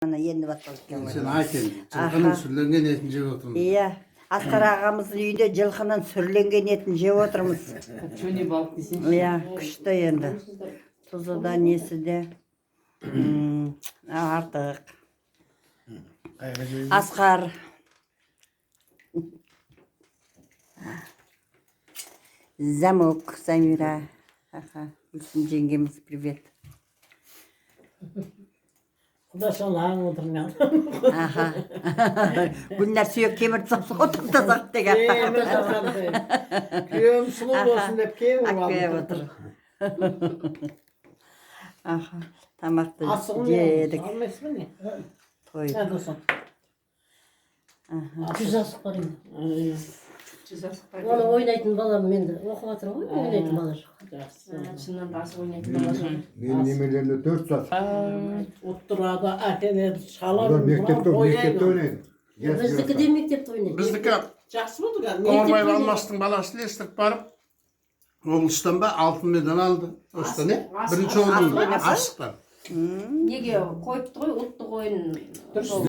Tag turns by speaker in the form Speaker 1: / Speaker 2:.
Speaker 1: Міне, енді басталды екен ғой.
Speaker 2: Сен айт енді. Жылқының сүрленген етін жеп отырмыз.
Speaker 1: Иә, Асқар ағамыздың үйінде жылқының сүрленген етін жеп отырмыз.
Speaker 3: Копченый балық десеңші.
Speaker 1: Иә, күшті енді. Тұзы да, несі де артық.
Speaker 2: Қайға жейміз?
Speaker 1: Асқар. Замок, Замира. Аха, Гүлсім жеңгеміз, привет.
Speaker 4: Құда соны аңып отырмын.
Speaker 1: Аха. Гүлнар сүйек кеміріп тастап отырып тастап деген.
Speaker 4: Күйеуім сұлу болсын деп кеміріп
Speaker 1: Әкпеп
Speaker 4: алып
Speaker 1: отыр. Аха, тамақты
Speaker 4: Асығын
Speaker 1: жедік.
Speaker 4: алмайсыз ба не?
Speaker 1: Тойдық.
Speaker 4: Ә, досым.
Speaker 5: 100 асық бар енді.
Speaker 3: 100 асық бар.
Speaker 5: Оны ойнайтын балам енді оқып жатыр ғой, ойнайтын бала жоқ.
Speaker 4: Жақсы.
Speaker 3: Шыннан да асық ойнайтын бала жоқ.
Speaker 6: Менің немелерімде төрт жас.
Speaker 4: Ұттырады, әкеледі, шалады.
Speaker 6: Олар мектепте ойнайды.
Speaker 5: Біздікі де мектепте ойнайды.
Speaker 2: Біздікі
Speaker 4: Жақсы болды қазір.
Speaker 2: Қоңырбаев Алмастың баласы ілестіріп барып, облыстан ба алтын медаль алды. Осыдан не? Бірінші орын
Speaker 1: Асық.
Speaker 2: асықтан.
Speaker 3: Неге қойыпты ғой ұлттық ойын.
Speaker 4: Дұрыс.